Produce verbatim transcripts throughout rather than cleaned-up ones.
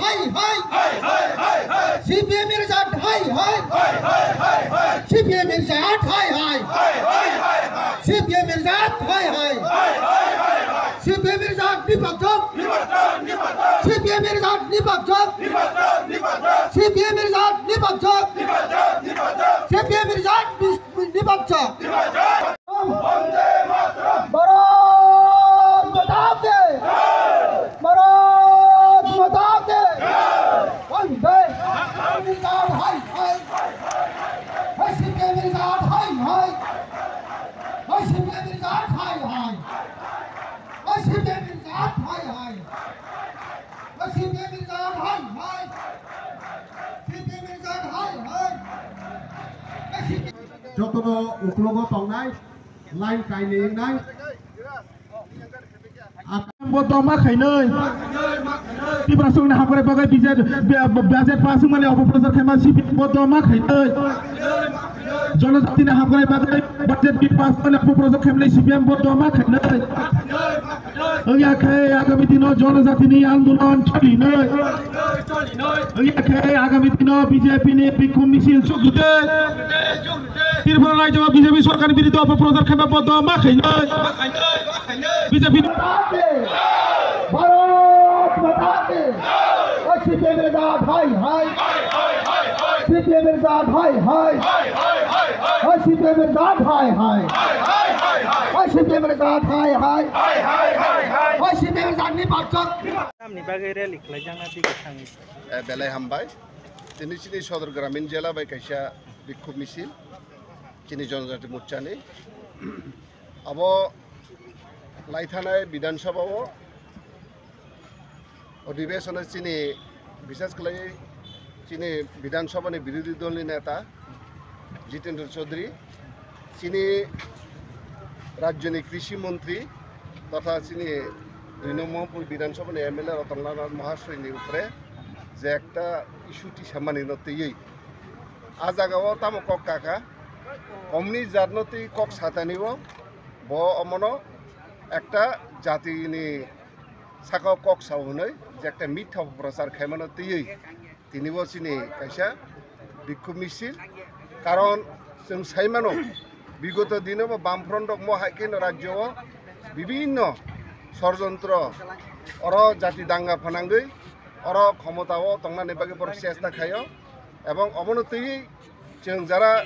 Hai hai. Hai hai hai hai. C P M er jat hai hai. Hai hai hai hai. C P M er jat hai hai. Hai hai hai hai. C P M er jat hai hai. Hai hai hai hai. C P M er jat nipakjak. Nipakjak, nipakjak. C P M er jat nipakjak. Nipakjak, nipakjak. C P M er jat nipakjak. Nipakjak, nipakjak. C P M er jat nipakjak. Nipakjak. Bharat Mata ki! Bharat Mata ki! Vande Mataram! Hai, hai! Hai, C P M er jat hai, hai! Hai, C P M er jat hai, hai! Hai, C P M er jat hai, hai! Hai, C P M er jat hai, hai! C P M er jat hai, hai! Hai, C P M Jotono uklogo tongnai, line kainwi wngnai. Bo doma khainai. Tiprasongni hamkrai bagwi budget, budget pass wngmani opoprochar khaima C P M bo doma khainai. Jonojatini hamkrai bagwi budget bill pass wngmani opoprochar khaimani C P M bo doma khainai. Wngya khe agami dino jonojatini andolon cholinai. Wngya khe agami dino B J P ni bikkhub misil chukjak. Tripura rajyo B J P sorkarni biruddhe opoprochar khaima bo doma khainai. B J P Bharat Mata ki! Hai, C P M er jat hai, hai! C P M er jat hai, hai! Hai, C P M er jat hai, hai! Hai, C P M er jat hai, hai! Hai, C P M er jat nipakjak. Tamni bagwi rally khlaijakna twi kwthangwi. Eh, belai hambai. Tini chini Sodor Gramin Jela bai kaisa bikkhub misil. Chini Jonojati Morchani. Abo laithanai Bidhan Sabha o, odhibeshon o chini, bishes khlai chini Bidhan Sabha ni birodhi dol ni neta Jitendra Chaudhary, chini rajyo ni krishi montri totha chini dui nombor Mohanpur Bidhan Sabha ni M L A Ratan Lal Maharshi ni upre je ekta issue tisamani no twiwi a jaga o tamo kok kaka, komni jat no twi kok satani o, bo omono ekta jati ni saka o kok sao hwnwi je ekta mitha prochar khaimano twiwi tini bo chini kaisa bikkhub misil. Karon chwng sai mano, bigoto dino bo Bamfront rok mo hai kheno rajyo o bibinno sorjontro, oro jati danga phanangwi oro khomota o tongnani bagwi borok chesta khaio, ebong obono twiwi chwng jara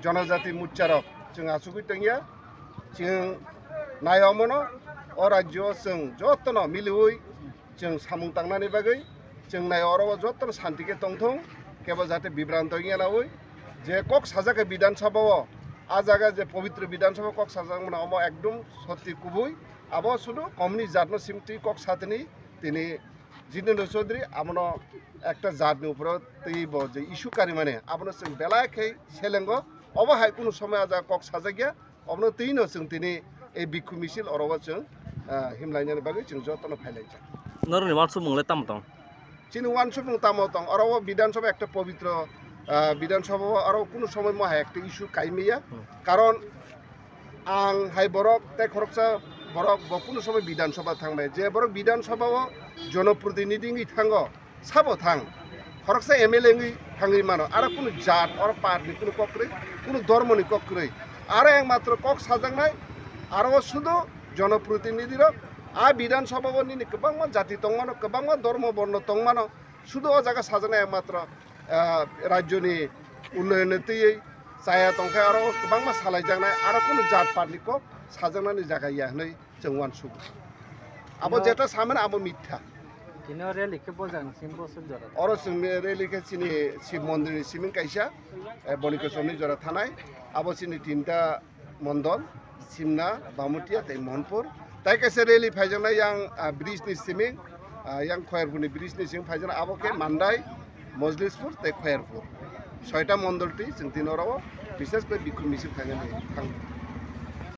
Jonojati Morcha rok chwng achugwi tongya. Chwng nai omono o rajyo o chwng jotono miliwi chwng samung tangnani bagwi chwng nai oro o jotono santi khe tongthung, kebo jate bibranto wngya nawi. Je kok sajak khe Bidhan Sabha o, a jaga je pobitro Bidhan Sabha kok sajak mano omo ekdom sotti kubui. Abo sudu komni jatno simtwi kok satini tini Jitendra Chaudhary abono ekta jatni uporo twi bo je issue karimani abono chwng belai khe selengo. Obo hai kunu somoi a jaga kok sajakya. Obono twi no chwng tini ei bikhu misil oro o chwng, ah, himlainani bagwi chwng jotono phailaijak. Norokni wansukmung le tamo tong? Chini wansukmung tamo tong? Oro o Bidhan Sabha ekta pobitro, ah, Bidhan Sabha o oro kunu somoi mo hai ekta issue kaimaya. Hmm. Karon ang hai borok tei khoroksa borok bo kunu somoi Bidhan Sabha thangbai. Je borok Bidhan Sabha o jonoprotinidhi wngwi thango, sabo thang, khoroksa M L A wngwi thangwi mano, aro kunu jat, oro party ni kunu kok kwrwi, kunu dhormo ni kok kwrwi, aro ekmatro kok sajaknai, aro o sudu jonoprotinidhi rok, a Bidhan Sabha o nini kwbangma jati tongmano, kwbangma dhormo borno tongmano, sudu o jaga sajaknai ekmatro, ah, rajyo ni unnoyon ni twiwi chaya tongkhe aro kwbangma salaijaknai, aro kunu jat party ni kok sajaknani jaga ya hwnwi chwng uansukgo. Abo Tino- jeta samani abo mitha. Tino rally khe bojang sim bosok jora. Oro chwng rally khe chini Shiv Mondir ni siming kaisa, eh, Boniko Chomni jora thanai. Abo chini tinta mondol, Simna, Bamutia tei Mohanpur. Tai kaisa rally phaijaknai yang, ah, bridge ni siming, ah, yang Khoyarpur ni bridge ni siming phaijaknai abo khe Mandai, Mojlispur tei Khoyarpur. Soita mondol twi chwng tini oro o, bishes khe bikhu misil khainani thang.